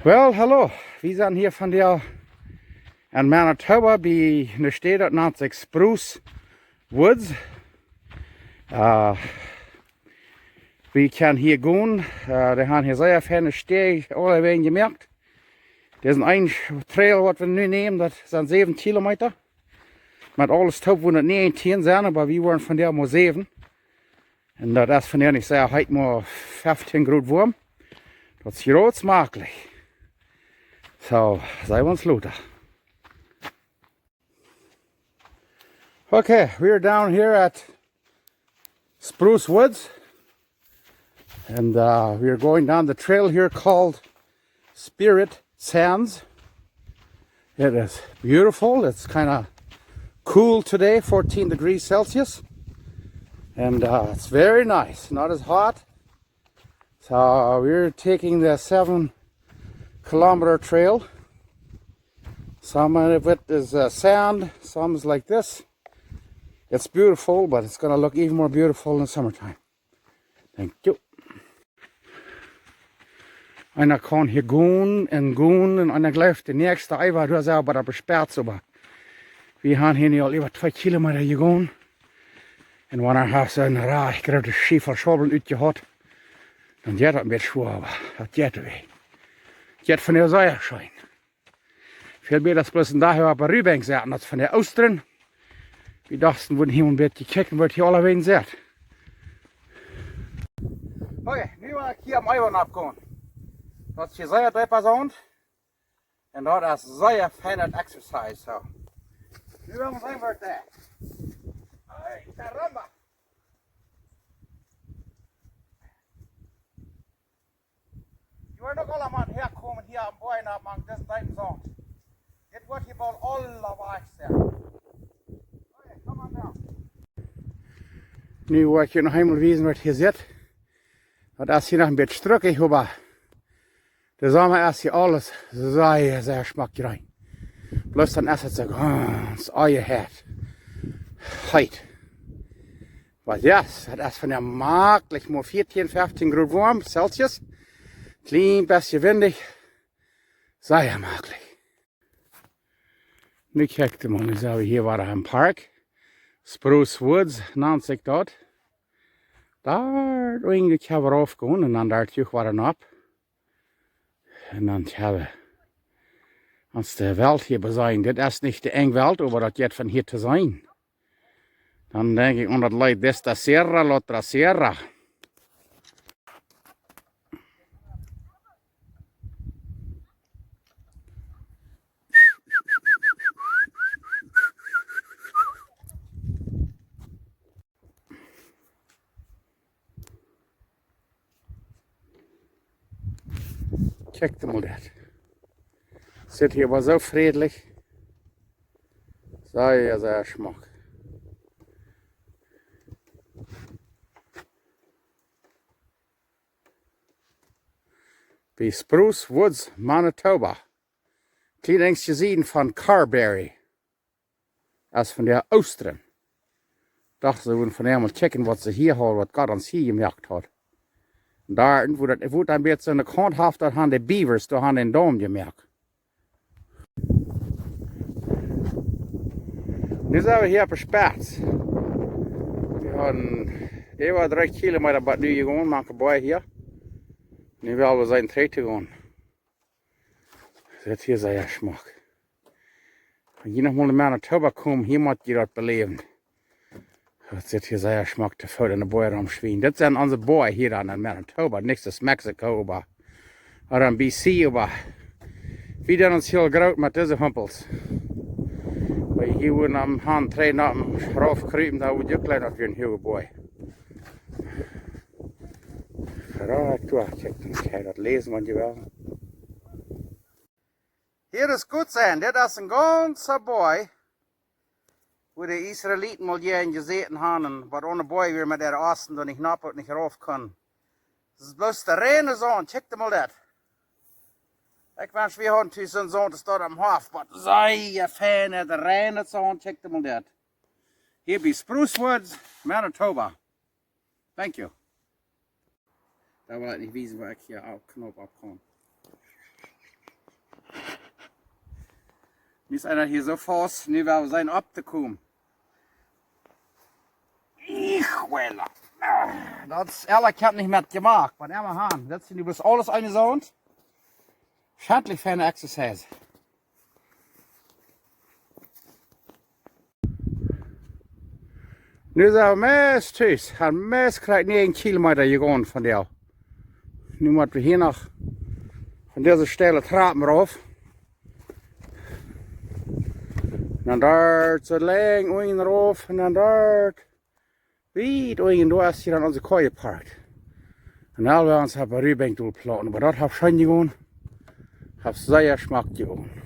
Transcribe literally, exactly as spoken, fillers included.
Well, hallo. Wie sent hia vondoag en Manitoba bie eene Städ, daut nant sikj Spruce Woods. Äh, wie kjennen hia gonen. Äh, dee haben hia sea feine Städ aulawäajen jemoakt. Dit es een Trail, waut wie nu nämen, daut sent säwen Kilometa. Met aules toop wudden daut näajentieen sennen, oba wie wieren vondoag mau säwen. Un daut es vondoag nich sea heet, mau feftieen Grod woam. Daut es jrod schmakjlich. So, seenen wie ons lota. Okay, we are down here at Spruce Woods. And uh, we are going down the trail here called Spirit Sands. It is beautiful. It's kind of cool today, fourteen degrees Celsius. And uh, it's very nice, not as hot. So we're taking the seven kilometer trail. Some of it is uh, sand, some is like this. It's beautiful, but it's gonna look even more beautiful in the summertime. Thank you. Eena kaun hia gonen un gonen un eena jleeft de näakjste Eewa, doa es oba daut bespat, oba wie haben hia nu aul äwa twee Kilometa jegonen. Un wan eena haft soon rajcht groote Schiefa Schaubeln utjehaut, dan jeit daut een bät schwoa, oba daut jeit wada. Jeit vondoag sea scheen. Väl bäta aus bloos een Dach äwa opp de Ruwbenkj setten, daut von de Oostren. Wie dochten, wie wudden hia een bät kjikjen, waut hia aulawäajen sitt. Okay, nu well ekj hia aum Eewa nopp gonen. Daut es hia sea deepa Saunt. Un daut es sea feinet Exercise, so. Nu well wie seenen, waut daut. Ay, caramba. Jie woaren uk aula mol häakomen hia aum Boajch opp mank disen deepen Saunt. Dit woat hia boolt aula wajch sennen. Okay, come on down. Nu woa ekj junt noch eemol wiesen, waut hia sitt. Daut es hia noch een bät struckich, oba de Somma es hia aules sea, sea schmock jreen. Bloos dan es et soo gaunz oajaheet. Heet. Oba yes, daut es vondoag makjlich mau vieetieen, feftieen Grod woam, Celsius. Kjlien bät windich. Sea makjlich. Nu kjikjt mol, nu sent wie hia wada em Park. Spruce Woods nant sikj daut. Doa, doa kjenn wie rauf gonen un dan doa trigj wada nopp. Un dan kjenn wie ons de Welt hia beseenen. Dit es nich de enj Welt, oba daut jeit von hia to seenen. Dan denkj ekj aun daut Leet, d'esta sierra, l'otra sierra. Kjikjt mol daut. Sitt hia oba soo frädlich. Sea, sea schmock. Bie Spruce Woods, Manitoba. Kjlien Enjstje Sieden von Carberry. Es von de Oostren. Docht, see wudden vondoag mol kjikjen, waut see hia hauden, waut Gott ons hia jemoakt haud. Un doa, wua daut, wua daut een bät aun de Kaunt haft, doa haben de Beavers, doa haben dän Daum jemoakt. Nu sent wie hia opp de Spetz. Wie haben äwa dree Kilometa bat nu jegonen, mank de Boajch hia. Nu well wie seenen trigj to gonen. Daut hia es sea schmock. Wan jie noch mol no Manitoba komen, hia mott jie daut beläwen. Daut sitt hia sea schmock, de Foot en de Boajch romschwinjen. Dit sent onse Boajch hia aun en Manitoba, nich aus Mexiko, oba, ooda en B C, oba wie doonen ons hiel groot met dise Humpels. Wan jie hia wudden aum Haunt trigj no rauf krupen, dan wudd jie uk jlikj daut wie een huage Boajch. Krakjt doa, kjikj, dan kjenn jie daut läsen, wan jie wellen. Hia es goot sennen, dit es een gaunza Boajch, wua de Israeliten mol hia jesäten haben, un waut onen Boajch wia met äare Osten, doa nich nopp un nich rauf kunnen. Daut es bloos de reine Saunt, kjikjt mol daut. Ekj wensch, wie hauden tus soon Saunt aus daut aum Hoff, oba sea fein, de reine Saunt, kjikjt mol daut. Hia bie Spruce Woods, Manitoba. Thank you. Doa well ekj nich wiesen, wua ekj hia opp Knoop oppkomm. Nu es eena hia soo faust, nu woa wie seenen opptokomen. Hijuela. Daut es, Ella, ekj hab nich met jemoakt, oba emma han. Daut es nu bloos aules eene Saunt. Schentlich feine Exercise. Nu sent wie meist tus, haben meist krakjt näajen Kilomeeta jegonen vondoag. Nu motten wie hia noch von dise steile Trap rauf. Un dan doa soo lang unjen rauf un dan doa wiet unjen, doa es hia dan onse Koa jeparkt. Un dan woa wie ons opp de Riebenkj dol ploten. Oba daut haft scheen jegonen. Haft sea schmock jegonen.